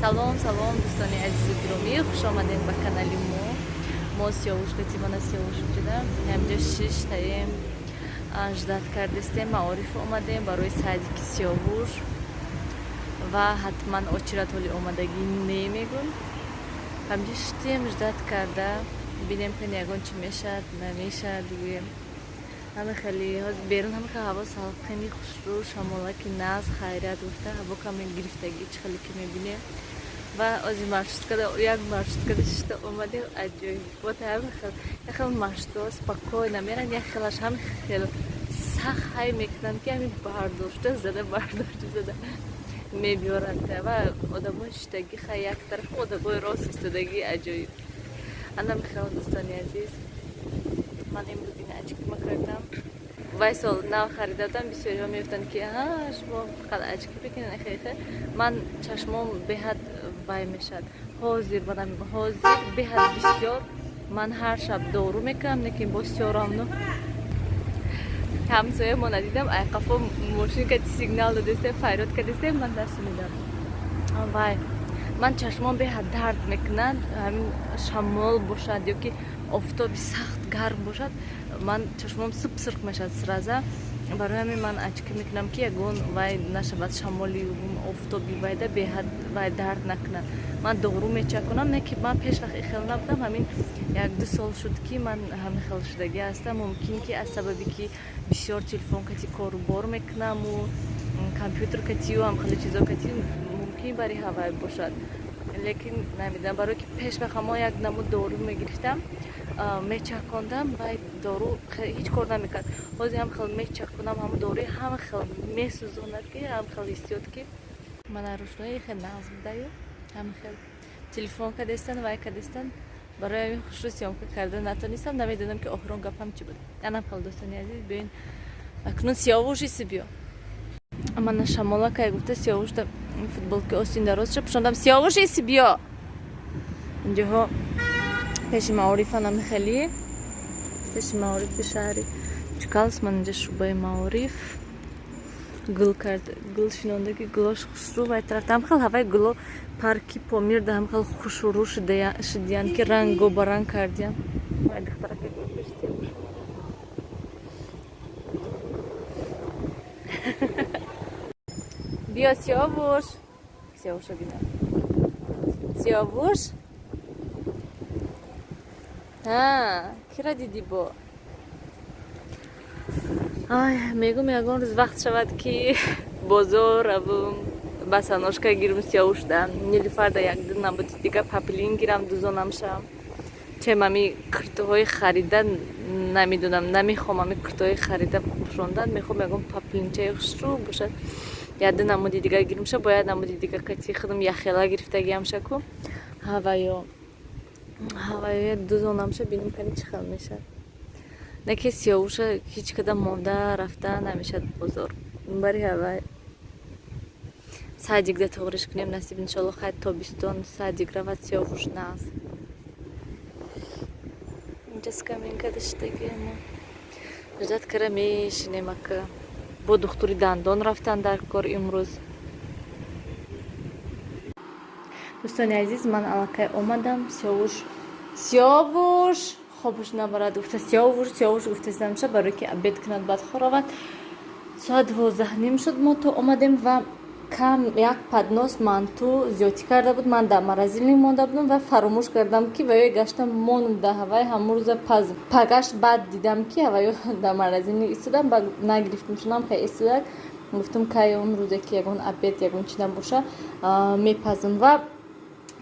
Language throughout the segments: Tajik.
Салом, салом, дӯстони азизу гиромӣ, хуш омадед ба канали мо. Мо Сиёвуш кати, мана Сиёвуш ҷуда ҳамҷо шиштаем, ждать кардестем, Маориф омадем барои садик и Сиёвуш ва ҳатман очередь ҳоли омадагӣ немегӯм. Ҳамҷо шиштем, ждать карда бинем, ки ягон чӣ мешавад, намешавад, гӯем. Ҳама хеле берун, ҳама хеле ҳаво салқини, хушрӯ, шамолаки наз, хайрият гуфта, ҳаво каме гирифтагӣ, чӣ хеле ки мебинем. Ва ози маршруткада, як маршруткада шишта омадем. Аҷоибот, ҳама хел, як хел маршрутҳо спокойно меран, як хелаш ҳама хел сахт ҳай мекунанд, ки ҳамин бардошта зада, бардошта зада мебиёранд. Ва одамои шиштагӣ хай як тараф, одамои рост истодагӣ, аҷоиб. Ана михел, дӯстони азиз, ман имрӯз ина очки ма кардам. Вай сол нав харида будам. Бисёриҳо мегуфтанд, ки шумо фақат очки бикунед. Хе, ман чашмом беҳад вай мешавад. Ҳозир манам, ҳозир беҳад бисёр ман ҳар шаб дору мекунам, лекин боз сёрамно ҳамсоя мо надидам, айқафо мошин кати сигнал додесте, фарёд кардесте, ман нашунидам. Вай, ман чашмом беҳад дард мекунад. Ҳамин шамол бошад ё ки офтоби сахт гарм бошад, ман чашмом сип сирх мешавад сразу. Барои ҳамин ман очки мекунам, ки ягон вай нашавад, шамоли офтоби вайда беҳад вай дард накунад. Ман дору мечакунам, не ки ман пеш вақт ихел набудам. Ҳамин 1-2 сол шуд, ки ман ҳамин хел шудагӣ ҳастам. Мумкин ки аз сабаби ки бисёр телефон кати корубор мекунаму компютер катию ҳам хеле чизо кати, мумкин бари ҳавай бошад, лекин намедонам. Барое ки пеш вақт мо як намуд дору мегирифтам, мечакондам, вай дору ҳеҷ кор намекард. Ҳозир ҳам хел мечаконам, ҳамн доруи ҳама хел месӯзонад, ки ҳам хел ҳиссиёт, ки мана рӯшнои хел нағз будаю, ҳама хел телефон кардестан, вай кардестан. Барои ҳамин хушрӯ съёмка карда натонистам. Намедонам, ки охирон гапам чӣ буд. Анам хел, дӯстони азиз, биёин акнун Сиёвуш иси биё. Мана шамолакай гуфта, Сиёвушда футболки остин дарозша пӯшондам. Сиёвуш, иси биё. Инҷоҳо пеши Маорифа, намихелӣ пеши Маорифи шаҳри Чкаловск. Ман инҷа шӯъбаи маориф, гул кард, гул шинондаги, гулош хушрӯ. Вай тараф ҳам хел ҳавай гуло, парки Помир да ҳам хел хушрӯ шудиян, ки ранго ба ранг кардиян. Вай духтарака гул пеши Сиёвуш. Биё, Сиёвуш, Сиёвуша бина. Сиёвуш, кира дидӣ бо? Ай, мегум, ягон рӯз вақт шавад, ки бозор равум, босоножка гирм Сиёвушда, Нилуфарда якду набуди дига паплин гирам, дузонамша. Чем ами киртуҳои харида, намедонам, намехоҳам ами киртуҳои харида пӯшондан. Мехоҳам ягон паплинчаи хушрӯ бошад, якду намуди дига гирмша, бояд намуди дига кати худам яхела гирифтагиамша ку, ҳаваё ҳаваё дузонамша, бинем кани чӣ хел мешавад. Не ки Сиёвуша ҳеҷ када монда рафта намешад бозор. Бари ҳавай садик да тоғриш кунем, насиб, иншолло. Хай, тобистон садик равад Сиёвуш, нағз. Инҷа скамейка даштагиамо, ждать кара мешинем. Ака бо духтури дандон рафтан дар кор имрӯз. Дӯстони азиз, ман аллакай омадам. Сиёвуш, Сиёвуш хобаш набарад гуфта, Сиёвуш, Сиёвуш гуфтасамша, барое ки обед кунад, баъд хоравад. Соат 12:30 шуд мо то омадем ва кам як поднос манту зиёдтӣ карда буд. Ман дар морозильник монда будам ва фаромӯш кардам, ки ваёи гаштам мондам да ҳавай ҳамун рӯза паз пагаш. Баъд дидам, ки ҳаваё дар морозильник истодам, ба нагирифтам, чунам хеле истодак. Гуфтам, кай он рӯзе ки ягон обед, ягон чи набоша, мепазам. Ва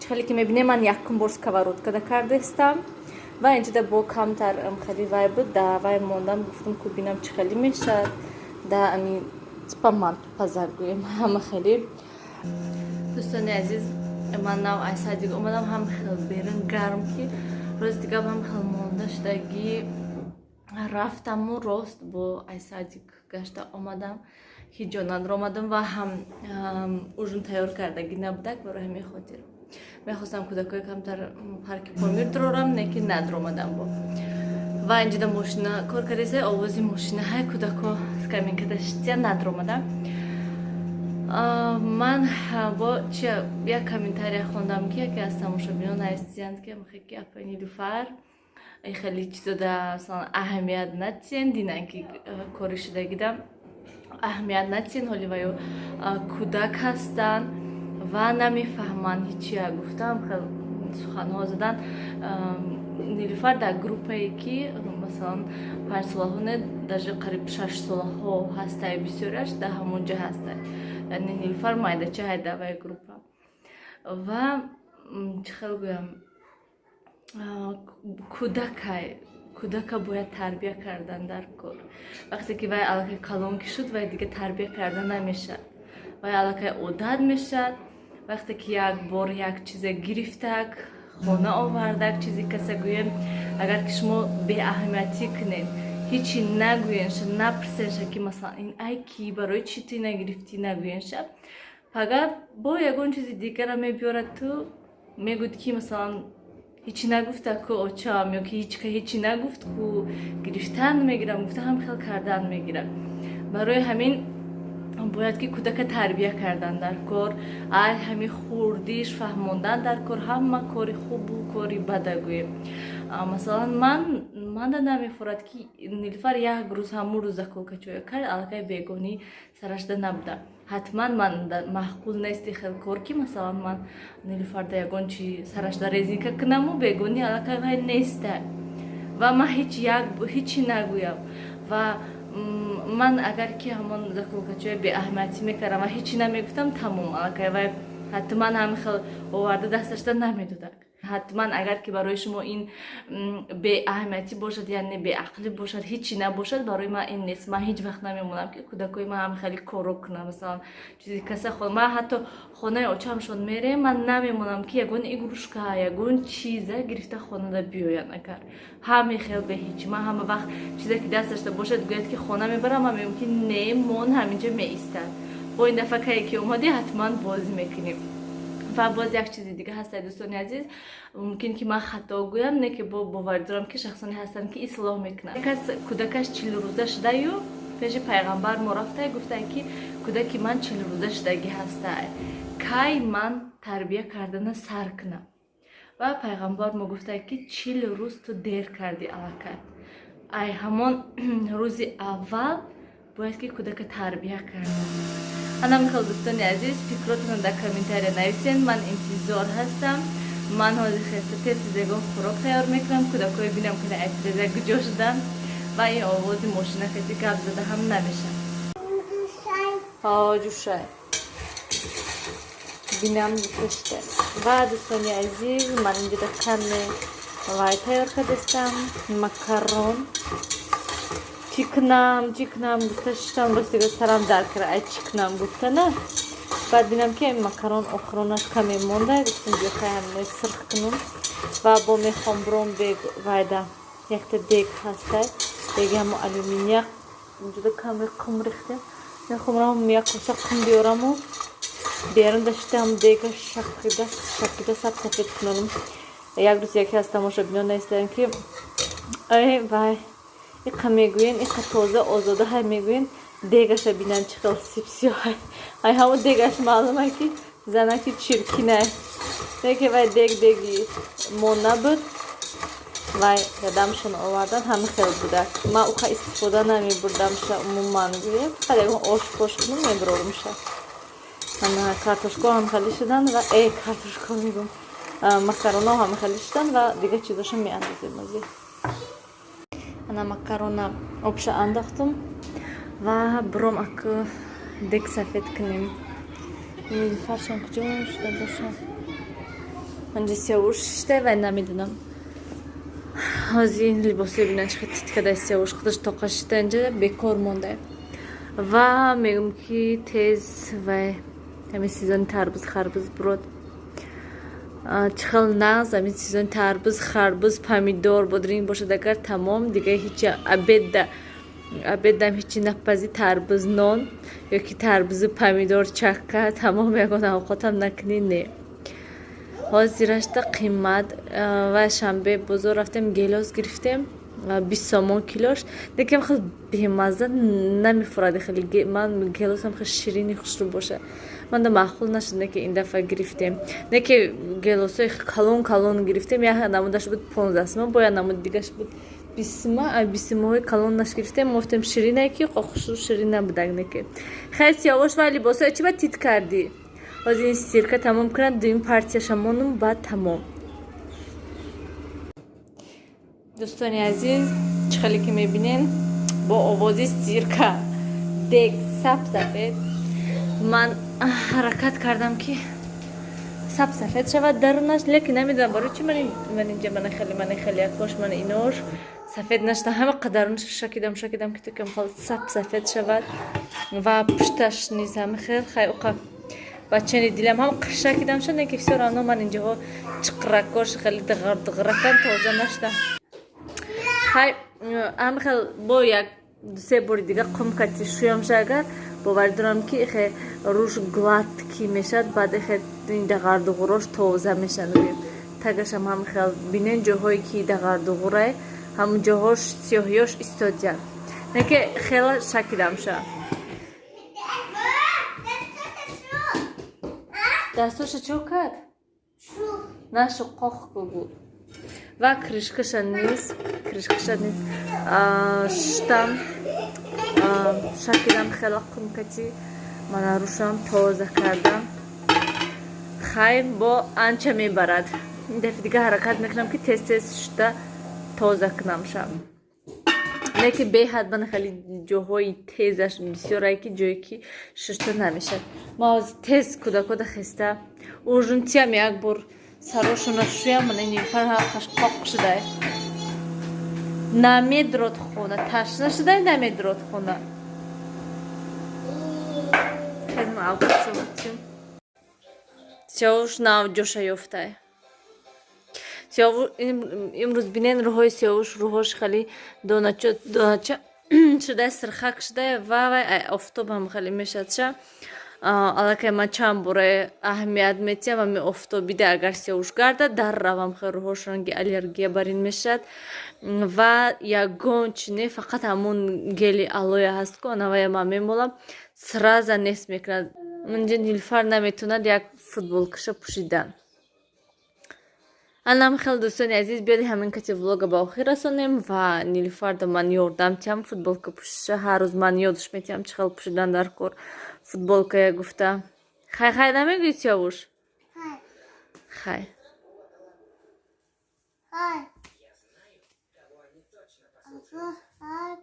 чӣ хеле ки мебинем, ман якум бор сковородка да кардастам ва инҷода бо камтар хеле вай буд, да вай мондам. Гуфтам, ку бинам, чӣ хеле мешавад, да ами типа манту пазак гӯем, ҳама хеле. Дӯстони азиз, ман нав ай садик омадам. Ҳам хел берун гарм, ки рӯзи дигар ҳам хел монда шудагӣ. Рафтаму рост бо ай садик гашта омадам, ҳеҷ ҷо надромадам ва ҳам ужин тайёр кардагӣ набудак. Барои ҳамин хотир мехостам кӯдакҳои камтар парки Помир дурорам, не ки надромадам бо. Ва инҷода мошина кор кардеса, овози мошина, ҳай кӯдакҳо скамейка да шитя, надромадам. Ман бо чи як комментария хондам, ки яке аз тамошобинон нависиянд, ки мехоҳед, ки апаи Нилуфар хеле чизода, масалан, аҳамият натиҳен, динан ки кори шудагида аҳамият натиҳен, ҳоли ваё кӯдак ҳастанд ва намефаҳманд ҳичия гуфтам, хел суханҳо задан. Нилуфар дар группае, ки масалан 5-солаҳо не, даже қариб 6-солаҳо ҳастай, бисёриаш дар ҳамон ҷа ҳастай, яъне Нилуфар майдача ҳай дар вай группа. Ва чӣ хел гӯям, кӯдакай, кӯдака бояд тарбия кардан дар кор. Вақте ки вай аллакай калон ки шуд, вай дига тарбия карда намешавад, вай аллакай одат мешавад. Вақте ки як бор як чизе гирифтак, хона овардак, чизи каса гӯем, агар ки шумо беаҳамиятӣ кунед, ҳичи нагӯенша, напурсенша, ки масалан ин ай ки, барои чӣ ту нагирифтӣ, нагӯенша, фақат бо ягон чизи дигара мебиёрад, ту мегӯд, ки масалан ҳичи нагуфта ку очам, ё ки ҳичка ҳичи нагуфт ку, гирифтан мегирам гуфта, ҳам хел кардан мегирам. Барои ҳамин бояд ки кӯдака тарбия кардан дар кор, ай ҳамин хурдиш фаҳмондан дар кор, ҳама кори хубу кори бада гӯем. Масалан, ман манда намефорад, ки Нилуфар як рӯз ҳамун рӯз заколкачоя кард, аллакай бегонӣ сарашда набуда. Ҳатман ман маъқул нести хел кор, ки масалан ман Нилуфарда ягон чи сарашда резинка кунаму бегонӣ аллакай вай неста ва ман ҳеҷ як ҳечи нагӯям. Ва ман агар ки ҳамон заколкачоя беаҳамиятӣ мекардам ва ҳечи намегуфтам, тамом, аллакай вай ҳатман ҳамин хел оварда дасташда намедодак. Ҳатман агар ки барои шумо ин беаҳамиятӣ бошад, яъне беақлӣ бошад, ҳечи набошад, барои ман ин нест. Ман ҳеҷ вақт намемонам, ки кӯдакои ман ҳам хеле коро кунам, масалан чизи каса. Ман ҳатто хонаи очамшон мерем, ман намемонам, ки ягон игрушка, ягон чиза гирифта хонада биёянд. Агар ҳаме хел бе ҳеҷ, ман ҳама вақт чизе ки дасташда бошад, гӯяд, ки хона мебарам, ман мегӯям, ки не, мон, ҳаминҷо меистад, бо ин дафъа кае ки омадӣ, ҳатман бозӣ мекунем. Ва боз як чизи дига ҳаста, дӯстони азиз, мумкин ки ман хато гӯям, не ки бо боварӣ дорам, ки шахсоне ҳастанд, ки ислоҳ мекунанд. Кас кӯдакаш 40-рӯза шудаю пеши пайғамбар мо рафта, гуфта, ки кӯдаки ман 40-рӯза шудагӣ ҳаста, кай ман тарбия кардана сар кунам? Ва пайғамбар мо гуфта, ки 40 рӯз ту дер кардӣ, аллакай ай ҳамон рӯзи аввал бояд ки кӯдака тарбия карда. Ана михел, дӯстони азиз, фикротонро дар комментария нависен, ман интизор ҳастам. Ман ҳозир хеста тез ягон хӯрок тайёр мекунам, кӯдакҳое бинам, ки айтреза куҷо шуданд. Ва ин овози мошина кати гап зада ҳам намешавад. Ҷушай бинам гуфташта. Ва дӯстони азиз, ман инҷода каме вай тайёр кардастам, макарон. Чӣ кунам, чӣ кунам гуфта шиштам, рост дига сарам дард кард, ай чӣ кунам гуфтана. Баъд бинам, ки макарон охиронаш каме монда, гуфтам, биё, хай, ҳаминои сирх кунам. Ва бо мехом бром бег вайда якта дег ҳаста, деги ҳамо алюминия, инҷода каме қум рехтем. Мехом рам як коса қум биёраму берун дашта ҳам дега шақида шақида саб сафед кунам. Як рӯз яке аз тамошобинон навистанд, ки ай вай, иқа мегӯен, иқа тоза озода ҳай мегӯен, дегаша бинан, чӣ хел сипсиёҳай. Ай ҳамо дегаш маълума, ки занаки чиркинай. Леки вай дег деги мо набуд, вай дадамшон овардан, ҳама хел будак. Ман уқа истифода намебурдамша умуман, гӯем, фақат ягон ош пош кунам, мебурорумша. Ана картошко ҳам хеле шудан ва картошко мегӯм, макароно ҳам хеле шудан ва дигар чизоша меандозем озӣ. Ана макарона обша андохтум ва бром аку дег сафед кунем. Фаршон куҷо шуда боша? Анҷа сиёвуш шишта, вай намедонам. Ҳозир ин либосо бинан, чӣ хел тит када сиёвуш, худаш тоқа шита, инҷа бекор монда. Ва мегӯм, ки тез вай ҳамин сезони тарбуз харбуз бурод, чӣ хел нағз. Ҳамин сезони тарбуз, харбуз, помидор, бодринг бошад агар, тамом, дига ҳеҷ обедам ҳечи напазӣ, тарбуз нон ё ки тарбузу помидор чакка, тамом, ягон авқотам накунӣ, не. Ҳозирашта қимат. Ва шанбе бозор рафтем, гелос гирифтем. 20 сомон килош. Лекин хел бемазза намефурад. Хеле ман гелосам хел ширини хушрӯ боша, манда маъқул нашуд. Не ки ин дафъа гирифтем, не ки гелосои калон калон гирифтем. Як намудаш буд 15 сима, бо як намуди дигаш буд 20 сима. 20 симаҳои калоннаш гирифтем, гуфтем, ширинае ки хушрӯ, ширин набудак. Не ки хел Сиёвуш ва либосҳое чи ба тит кардӣ? Ҳозир ин стирка тамом кунад, дуюм партияша монум, баъд тамом. Дӯстони азиз, чӣ хеле ки мебинен, бо овози стирка дег сап сафед. Ман ҳаракат кардам, ки сап сафед шавад дарунаш, лекин намедонам барои чи ман инҷа мана хеле, мана хеле якош, мана инош сафед нашуда. Ҳама қадарунаш шакидам, шакидам, ки тукам хел сап сафед шавад ва пушташ низ ҳама хел. Хай, уқа бачани дилам ҳам шакидам шуд, лекин всё равно ман инҷоҳо чиқракош хеле дғар-дғаракан, тоза нашуда. Хай, ҳама хел бо як дусе бори дига қум кати шӯямша, агар боварӣ дорам, ки ихе рӯш гладкий мешавад, баъд ихе дағардуғурош тоза мешавад. Тагашам ҳама хел бинен, ҷоҳое ки дағардуғурай, ҳамон ҷоҳош сиёҳиёш истодиянд. Не ки хела шакидамша. Дастоша чо кард? Нашу қоқ кугу. Ва крышкаша низ штам, шакидам хела қумкати, мана рӯшам тоза кардам. Хай, бо анча мебарад. Ин дафъи дига ҳаракат мекунам, ки тез тез шуда тоза кунамша. Не ки беҳад мана хеле ҷоҳои тезаш бисёрае, ки ҷое ки шушта намешад. Ма ҳозир тез кӯдакода хеста ужин тиям, як бор сарошона шӯям. Мана Нилфар ҳаққаш қоқ шудай, намедрод хона, ташна шудай, намедрод хона. Хезма авқатшон. Сиёвуш нав ҷоша ёфтай. Имрӯз бинен, рӯҳои Сиёвуш, рӯҳош хеле донача донача шудай, сирхак шудай ва вай офтобам хеле мешадша. Аллакай ман чанд бора аҳамият метиҳам, ами офтобида агар Сиёвуш гардад, дар равам, хел рӯҳош ранги аллергия бар ин мешавад. Ва ягон чи не, фақат ҳамон гели алоя ҳаст ку, анавая ман мемолам, сразу нест мекунад. Инҷа Нилфар наметавонад як футболкаша пӯшидан. Анам хел, дӯстони азиз, биёди ҳамин кати влога ба охир расонем ва Нилфарда ман ёрдам тиҳам футболка пӯшиша. Ҳар рӯз ман ёдаш метиҳам, чӣ хел пӯшидан дар кор футболкая гуфта. Хай, хай намегӯӣ, Сиёвуш? Хай. Хай. Хай.